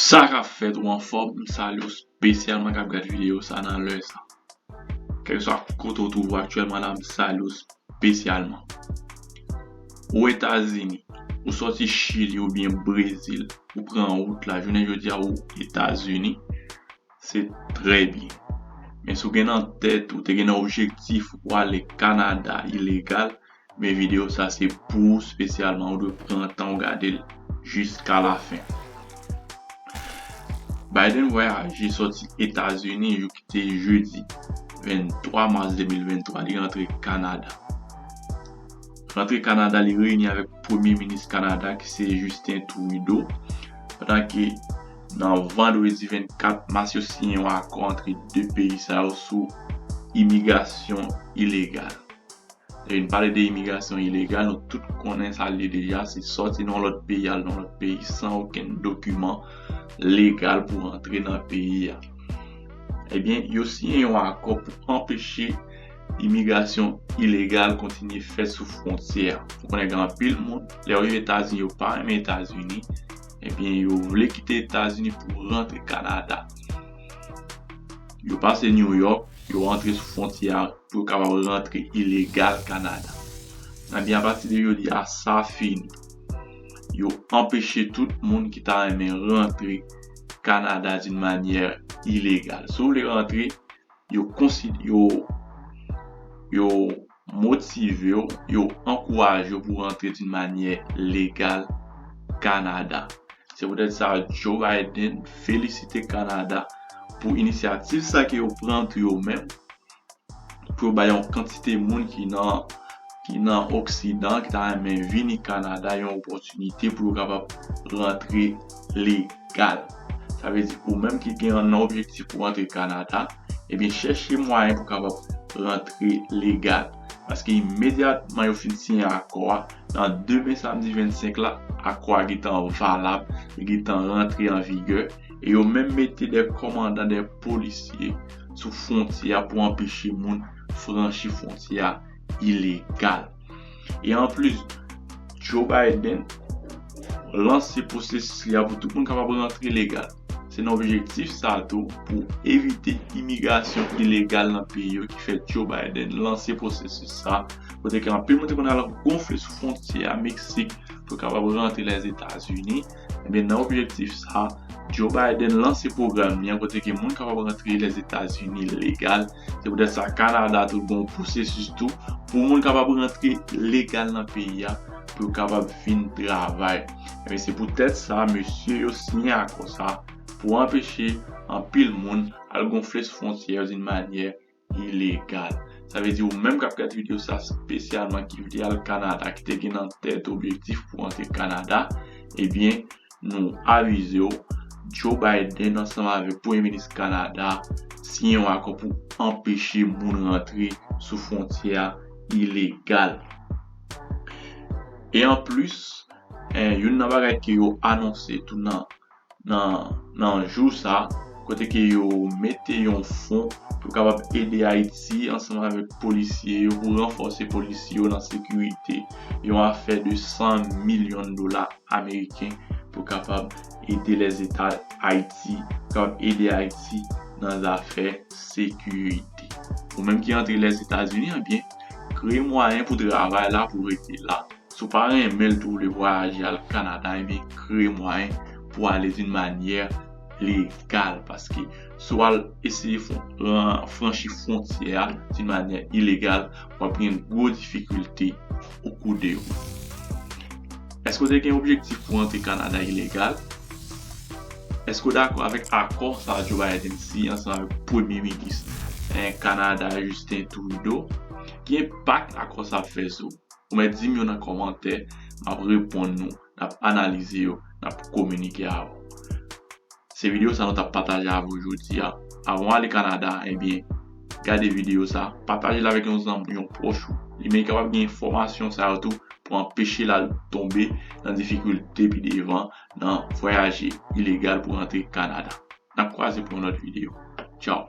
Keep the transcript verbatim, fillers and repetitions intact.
Sa k ap fèt, ou anfòm? M salye w espesyalman k ap gad videyo sa nan lè sa. Kèlkeswa kote w twouve w aktyèlman la, m salye w espesyalman. Ou Etazini, ou sòti Chili oubyen Brezil, ou pran wout la, jounen jodi a ou Etazini, se trè byen. Men si w gen nan tèt, ou te gen nan objektif pou ale Kanada ilegal, men videyo sa se pou ou espesyalman, ou dwe pran tan w gade l jiska lafen. Biden vwayaje sòti Etazini, jou ki te jedi venntwa mas de mil venntwa, li rantre Kanada. Rantre Kanada, li reyini avèk Premye Minis Kanada ki se Justin Trudeau, pandan ke nan vandredi vennkat mas yo siyen yon akò antre de peyi sa yo sou imigrasyon ilegal. Lè n pale de imigrasyon ilegal, nou tout konnen sa l ye deja, se sòti nan yon lòt peyi al nan yon lòt peyi san okenn dokiman legal pou rantre nan peyi a. Ebyen, yo siyen yon akò pou anpeche imigrasyon ilegal kontinye fèt sou fwontyè a. Ou konnen gen anpil moun, lè yo rive Etazini, yo pa renmen Etazini, ebyen, yo vle kite Etazini pou rantre Kanada. Yo pase New York, yo rantre sou fwontyè a pou yo kapab rantre ilegal Kanada. Ebyen, apati de jodi a, sa fini. Yo anpeche tout moun ki ta renmen rantre Kanada d'une manière illégale. Si w vle rantre, yo konsid-, yo, yo motive w, yo ankouraje w pou w rantre d'une manière légale Kanada. Se poutèt sa, Joe Biden felisite Kanada pou inisyativ sa ke yo pran tou yo menm, pou yo bay yon kantite moun ki nan, ki nan Oksidan, ki ta renmen vini Kanada, yon opòtinite pou yo kapab rantre legal. Sa vle di, ou menm ki gen nan objektif pou rantre Kanada, ebyen, chèche mwayen pou kapab rantre legal. Paske imedyatman yo fin siyen akò a, nan demen samdi vennsenk la, akò a gentan valab, li gentan rantre an vigè, e yo menm mete de kòmandan, de polisye sou fwontyè a pou anpeche moun franchi fwontyè a ilegal. E anplis, Joe Biden lanse pwosesis li a pou tout moun kapab rantre legal. Se nan objektif sa tou pou evite imigrasyon ilegal nan peyi yo ki fè Joe Biden lanse pwosesis sa, kote ke anpil moun te konn al gonfle sou fwontyè a Meksik pou kapab rantre Lèzetazini. Ebyen, nan objektif sa, Joe Biden lanse pwogram li an kote ke moun kapab rantre Lèzetazini legal. Se poutèt sa Kanada tou gen yon pwosesis tou pou moun kapab rantre legal nan peyi a, pou yo kapab vin travay. Ebyen, se poutèt sa, mesye yo siyen akò sa pou anpeche anpil moun al gonfle sou fwontyè yo d'une manière ilegal. Sa vle di, ou menm k ap gade videyo sa, espesyalman ki vle al Kanada, ki te gen nan tèt objektif pou antre Kanada, ebyen, nou avize w, Joe Biden ansanm avèk Premye Minis Kanada siyen yon akò pou anpeche moun rantre sou fwontyè a ilegal. E anplis, eh, youn nan bagay ke yo anonse tou nan, nan, nan jou sa, kote ke yo mete yon fon pou kapab ede Ayiti ansanm avèk polisye yo, pou ranfòse polisye yo nan sekirite. Yon afè de san milyon dola ameriken pou kapab ede Lèzeta Ayiti, kapab ede Ayiti nan zafè sekirite. Ou menm ki antre Lèzetazini, ebyen, kreye mwayen pou travay la, pou rete la. Si w pa renmen l tou, w vle vwayaje al Kanada, ebyen, kreye mwayen pou ale d'une manière légale. Paske si w al eseye fon-, ran-, franchi fwontyè a d'une manière illégale, w ap gen gwo difikilte au cours de route. Èske w te gen objektif pou antre Kanada ilegal? Èske w dakò avèk akò sa Joe Biden siyen ansanm avèk Premye Minis, eh, Kanada, Justin Trudeau? Ki enpak akò sa ap fè sou ou? Ou mèt di m yo nan kòmantè, m ap reponn nou, n ap analize yo, n ap kominike avè w. Se videyo sa nou t ap pataje avè w jodi a. Avan w ale Kanada, ebyen, gade videyo sa, pataje l avèk yon zanmi, yon pwòch ou. Li menm kapab gen enfòmasyon sa yo tou pou anpeche l al tonbe nan difikilte pi devan nan vwayaje ilegal pou rantre Kanada. N ap kwaze pou yon lòt videyo. Tchaw!